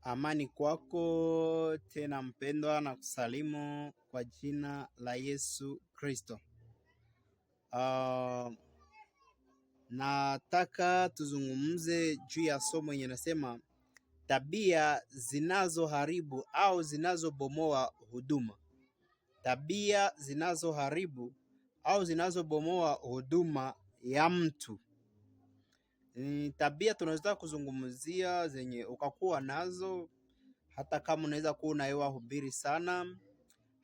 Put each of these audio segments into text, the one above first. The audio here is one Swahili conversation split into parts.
Amani kwako tena mpendwa, na kusalimu kwa jina la Yesu Kristo. Nataka tuzungumze juu ya somo yenye nasema tabia zinazoharibu au zinazobomoa huduma. Tabia zinazoharibu au zinazobomoa huduma ya mtu. Ni tabia tunaweza kuzungumzia zenye ukakuwa nazo, hata kama unaweza kuwa unayewa hubiri sana,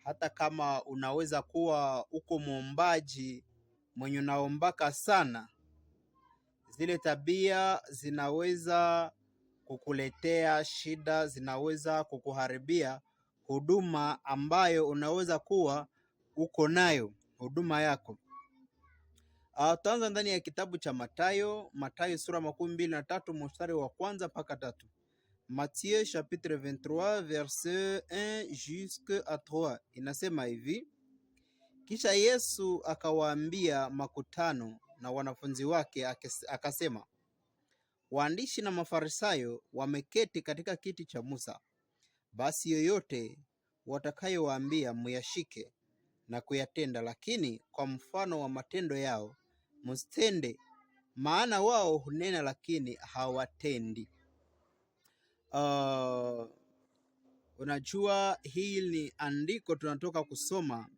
hata kama unaweza kuwa uko mwombaji mwenye unaombaka sana, zile tabia zinaweza kukuletea shida, zinaweza kukuharibia huduma ambayo unaweza kuwa uko nayo, huduma yako. Tutaanza ndani ya kitabu cha Mathayo, Mathayo sura 23 mstari wa kwanza mpaka tatu. Matthieu chapitre 23 verset 1 jusqu'à 3 inasema hivi: Kisha Yesu akawaambia makutano na wanafunzi wake akasema, waandishi na Mafarisayo wameketi katika kiti cha Musa. Basi yoyote watakayowaambia muyashike na kuyatenda, lakini kwa mfano wa matendo yao msitende, maana wao hunena lakini hawatendi. Unajua hii ni andiko tunatoka kusoma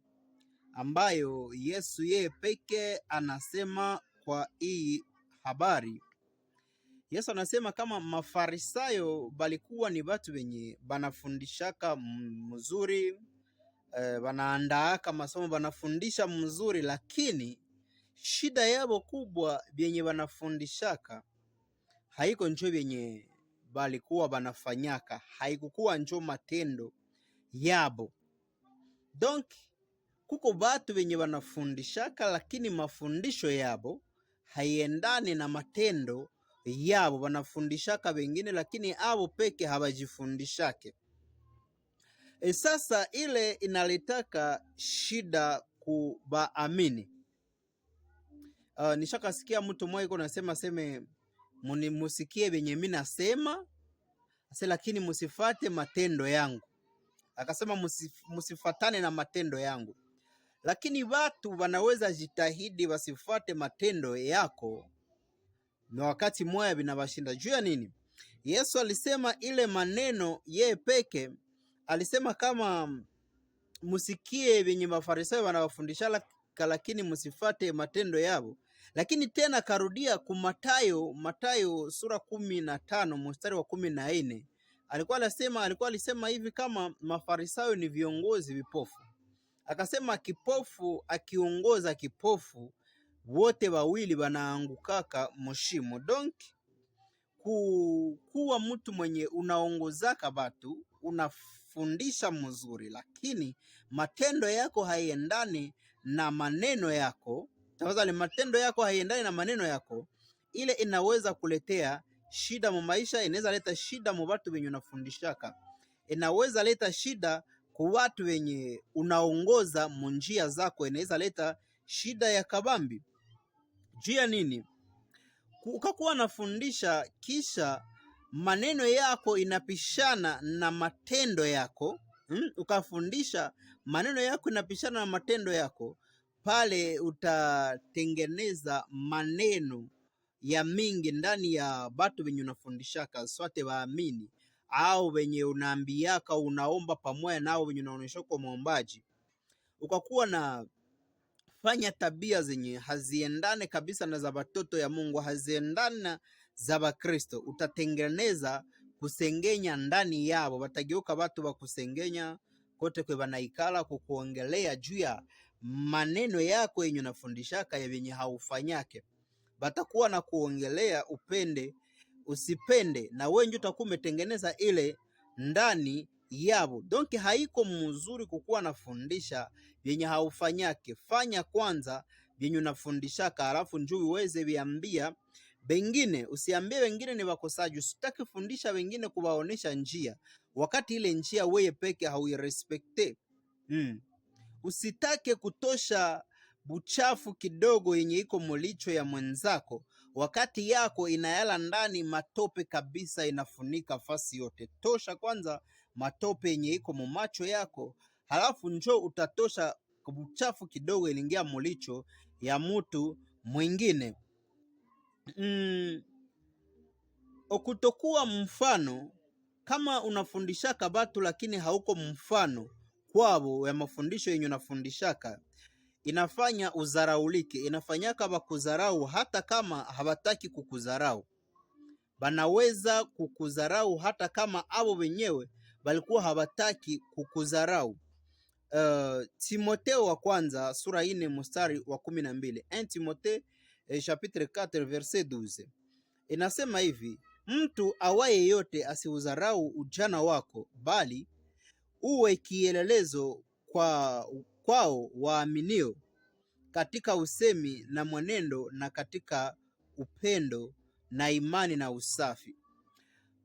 ambayo Yesu yeye peke anasema kwa hii habari. Yesu anasema kama Mafarisayo balikuwa ni batu benye banafundishaka mzuri, banaandaaka masomo banafundisha mzuri, lakini shida yabo kubwa byenye banafundishaka haiko njo byenye balikuwa banafanyaka, haikukuwa njo matendo yabo. Donc kuko batu benye banafundishaka, lakini mafundisho yabo haiendani na matendo yabo. Banafundishaka bengine, lakini abo peke habajifundishake. Sasa ile inaletaka shida kubaamini. Nishakasikia mtu mmoja iko nasema seme muni musikie benye mimi nasema ase, lakini musifate matendo yangu. Akasema musifatane na matendo yangu, lakini watu wanaweza jitahidi wasifate matendo yako, na wakati moya binawashinda. Juu ya nini? Yesu alisema ile maneno yeye peke alisema kama musikie venye Mafarisayo wanawafundisha, lakini musifate matendo yao. Lakini tena karudia ku Mathayo, Mathayo sura 15 mstari wa 14 alikuwa anasema, alikuwa alisema hivi kama Mafarisayo ni viongozi vipofu. Akasema kipofu akiongoza kipofu wote wawili wanaangukaka mushimo. Donc kuwa mtu mwenye unaongozaka batu unafundisha mzuri, lakini matendo yako haiendani na maneno yako, tafadhali, matendo yako haiendani na maneno yako, ile inaweza kuletea shida mu maisha, inaweza leta shida mu watu wenye unafundishaka, inaweza leta shida kwa watu wenye unaongoza munjia zako, inaweza leta shida ya kabambi. Juu ya nini? Ukakuwa nafundisha kisha maneno yako inapishana na matendo yako, Ukafundisha maneno yako inapishana na matendo yako, pale utatengeneza maneno ya mingi ndani ya batu wenye unafundishaka swate waamini au wenye unaambiaka unaomba pamoja nao wenye unaonyesha kwa mwombaji, ukakuwa na fanya tabia zenye haziendane kabisa na za batoto ya Mungu, haziendane na za Bakristo, utatengeneza kusengenya ndani yabo, batageuka batu ba kusengenya kote kwe banaikala kukuongelea juu ya maneno yako yenye unafundishaka ya yenye haufanyake, batakuwa na kuongelea upende usipende, na wewe ndio utakuwa umetengeneza ile ndani yabo. Donc haiko mzuri kukuwa nafundisha vyenye haufanyake. Fanya kwanza vyenye unafundishaka, halafu njoo uweze viambia bengine. Usiambie wengine ni wakosaji, usitaki fundisha wengine kuwaonesha njia, wakati ile njia weye peke hauirespekte. Usitake kutosha buchafu kidogo yenye iko mulicho ya mwenzako, Wakati yako inayala ndani matope kabisa, inafunika fasi yote. Tosha kwanza matope yenye iko mumacho yako, halafu njo utatosha uchafu kidogo iliingia mulicho ya mutu mwingine. Okutokuwa mfano, kama unafundishaka batu lakini hauko mfano kwabo ya mafundisho yenye unafundishaka, inafanya uzaraulike, inafanyaka bakuzarau hata kama habataki kukuzarau. Banaweza kukuzarau hata kama abo wenyewe balikuwa habataki kukuzarau. Timoteo wa kwanza sura 4 mstari wa 12, 1 Timothée chapitre 4 verset 12, inasema hivi: mtu awaye yote asiuzarau ujana wako, bali uwe kielelezo kwao waaminio katika usemi na mwenendo na katika upendo na imani na usafi.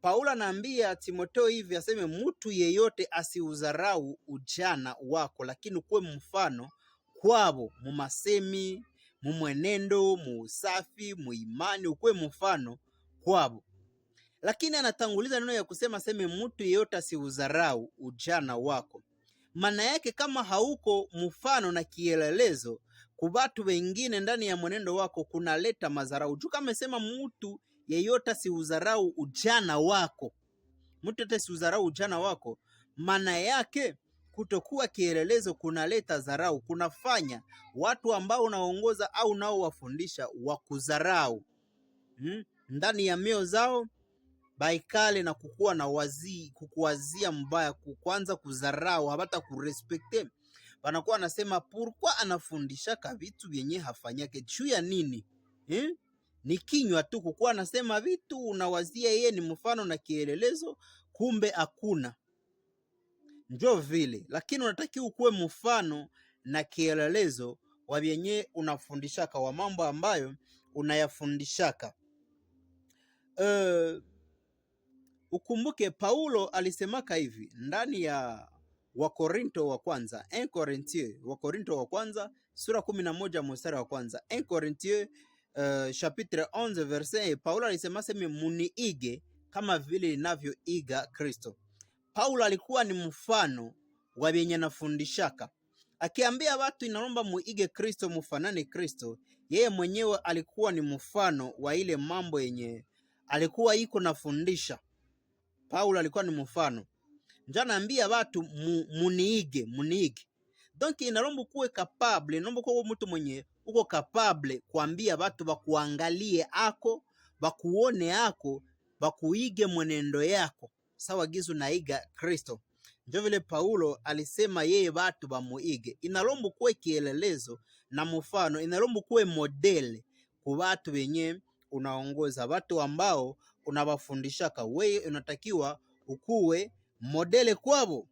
Paulo anaambia Timotheo hivi aseme, mtu yeyote asiuzarau ujana wako, lakini kuwe mfano kwabo mumasemi, mumwenendo, muusafi, muimani, ukuwe mfano kwabo. Lakini anatanguliza neno ya kusema seme, mtu yeyote asiuzarau ujana wako. Maana yake kama hauko mfano na kielelezo kubatu wengine ndani ya mwenendo wako, kunaleta madharau. Juu kama sema mtu yeyote asiuzarau ujana wako, mtu yeyote asiuzarau ujana wako, maana yake kutokuwa kielelezo kunaleta dharau, kunafanya watu ambao unaongoza au nao wafundisha wakudharau, ndani ya mioyo zao baikale na kukuwa na wazi, kukuwazia mbaya, kwanza kudharau, habata kurespecter. Banakuwa anasema pourquoi anafundishaka vitu vyenye hafanyake juu ya nini, eh? Ni kinywa tu kukuwa anasema vitu, unawazia yeye ni mfano na kielelezo, kumbe hakuna. Njo vile, lakini unatakiwa ukuwe mfano na kielelezo wa vyenye unafundishaka, wa mambo ambayo unayafundishaka. Ukumbuke Paulo alisemaka hivi ndani ya Wakorinto wa kwanza, 1 Corinthiens, Wakorinto wa kwanza sura 11 mstari wa kwanza, 1 Corinthiens chapitre 11 verset 1. Paulo alisema seme muniige kama vile ninavyoiga Kristo. Paulo alikuwa ni mfano wa vyenye nafundishaka, akiambia watu inaomba muige Kristo, mufanane Kristo. Yeye mwenyewe alikuwa ni mfano wa ile mambo yenye alikuwa iko nafundisha. Paulo alikuwa ni mfano, njo anaambia watu muniige, muniige. Donc inalomba kuwe capable, inalomba kuwe mtu mwenye uko capable kuambia watu bakuangalie ako, bakuone ako, bakuige mwenendo yako sawa gizu naiga Kristo. Njo vile Paulo alisema yeye watu bamuige. Inalomba kuwe kielelezo na mfano, inalomba kuwe modèle ku watu wenye unaongoza, watu ambao unawafundishaka. Wewe unatakiwa ukuwe modèle kwabo.